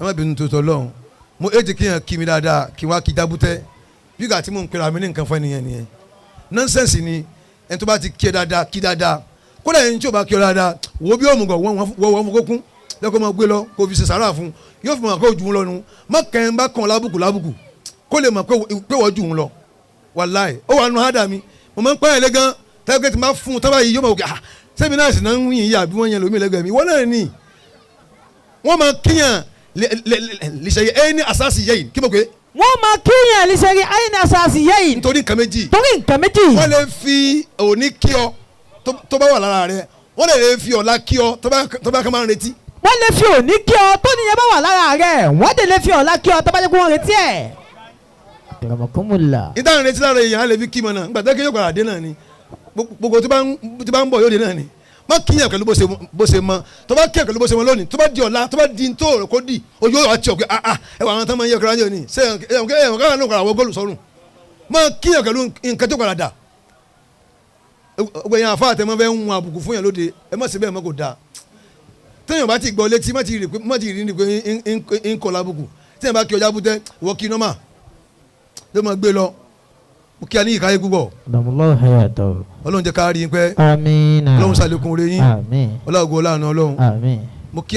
Ẹ má bínú tó tọ́ lọ́hùn. Mo èjì kí yàn kí mi dáadáa, kí wá kí jábútẹ́ bí gà tí mò ń pera mi ní nǹkan fún ẹnìyẹn nìyẹn. Nonsense ni. Ẹni tó bá ti kí ẹ dáadáa, kí dáadáa. Kódà ẹni tí ò bá kí ọ dáadáa, wo bí òmùgọ̀ wọ́n wọ́n fún kókún lẹ́kọ̀ọ́ máa gbé lọ kó fi ṣe sàrà fún, yóò fi mọ̀ kó jù ú lọ nu. Má kẹ́ ń bá kàn lábùkù lábùkù kó lè mọ̀ pé wọ́n jù ú lọ. Wàláì, ó wà nù hádà mi, mo máa ń pẹ́ ẹ̀ lé gan tẹ́gbẹ́ tí n bá fún un tábà yìí, yóò máa wò kí ah, sẹ́mi náà sì náà ń yìn yà bí wọ́n yẹn lómi lẹ́gbẹ̀ẹ́ mi. Wọ́n náà ní wọ́n máa kíyàn lè ṣe ẹni àsáàsì yẹ́yìn kí mo pé. Wọ́n máa kíyàn lè ṣe ẹni àsáàsì yẹ́yìn. Nítorí nǹkan méjì. Torí nǹkan méjì. Wọ́n lè fi òní kí ọ tó bá wà lára rẹ, wọ́n lè fi ọ̀la kí ọ tó bá kàn máa ń retí. Wọ́n lè fi òní kí ọ tó níyẹn bá wà lára rẹ̀, wọ́n dẹ̀ lè fi ọ̀la kí ọ tó bá jẹ́ kó wọ́n retí ẹ̀. Akramakumullah. Níta ń retí lára èèyàn, á lè fi kí mọ náà nígbà tó kí yóò padà dé náà ni. Gbogbo tó bá ń bọ̀ yóò dé náà ni. Má kíyàn pẹ̀lú bó ṣe mọ. Tó bá kíyàn pẹ̀lú bó ṣe mọ lónìí, tó bá di ọ̀la, tó bá di tó rò kó di ojú ọ̀rọ̀ àti ọ̀gbẹ́, ah ah, ẹ wà àwọn tó máa ń yẹ kíra ní òní ṣé ẹ ẹ káwọn náà kọ̀ọ̀rọ̀ àwọn góòlù sọ́run. Má kíyàn pẹ̀lú nǹkan tó padà dà. Gbogbo yẹn àfa àtẹmọ́ fẹ́ ń wọn àbùkù fún yàn lóde, ẹ má ṣe bẹ́ẹ̀ mọ́, kò dáa. Téèyàn bá ti gbọ́ létí, má ti rí pé má ti rí ni pé ń kọ́ lábùkù. Téèyàn bá kí ọjà bútẹ́, wọ́n kí nọ́mà ló máa gbé lọ. Mo kí a ní ìkáyé púpọ̀. Adamallahu hayatahu. Ọlọ́run jẹ́ ká rí i pẹ́. Amiina. Ọlọ́run ṣàlékún oore yín. Àmín. Ọlọ́run ọlọ́run ọlọ́run. Àmín. Mo kí